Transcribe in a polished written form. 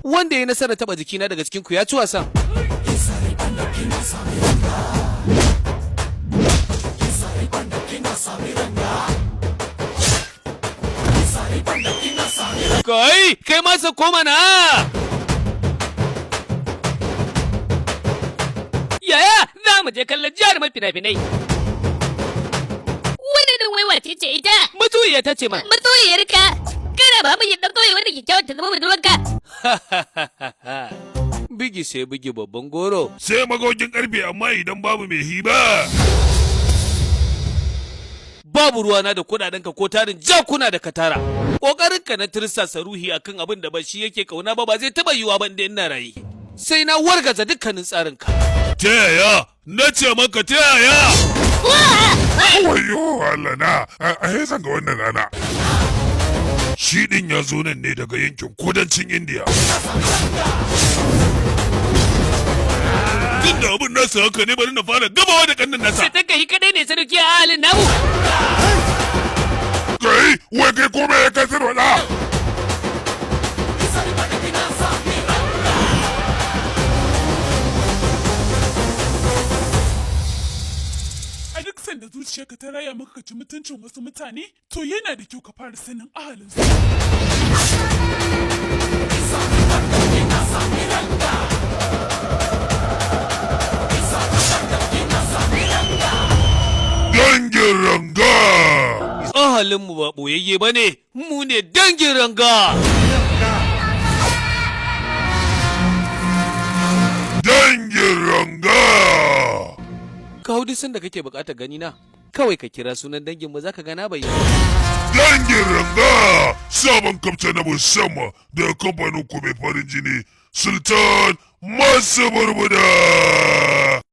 Wanda ya nasara taba jikina daga cikin ku ya ci wasan. Kai, kai masa koma na! Yaya, za mu je kallon jarumar fina-finai. Wannan wai wace ce ita? Masoyiya ta ce ma. Masoyiyarka? Kana ba mu yin dan kauye wanda kyakkyawar ta zama budurwarka. Bigi sai bigi babban goro. Sai magogin karfe, amma idan babu mai hiba. Babu ruwana da kuɗaɗenka ko tarin jakuna da katara. Ƙoƙarinka na tirsasa ruhi akan abin da ba shi yake kauna ba ba zai taɓa yiwuwa ba inda ina raye. Sai na wargaza dukkanin tsarinka. Ta yaya? Na ce maka ta yaya? Wayo Allah na, a zan ga wannan rana. Shi din ya zo nan ne daga yankin kudancin Indiya. Tun da abin nasa haka ne, bari na fara gabawa da kannan nasa. Sai ta kai kadai ne sarki a halin namu. Kai, wai kai kome ya kai sirwa. A duk sanda zuciyarka ta raya maka ka ci mutuncin wasu mutane, to yana da kyau ka fara sanin ahalinsu. Dangin Ranga! Ahalinmu ba ɓoyayye ba ne, mu ne dangin Ranga! Dangin Ranga! Ka hau duk sanda kake buƙatar gani na, kawai ka kira sunan danginmu, za ka gana bayyana. Dangin Ranga! Sabon kamta na musamman daga kamfanin ku mai farin jini, Sultan Masu Burbuda!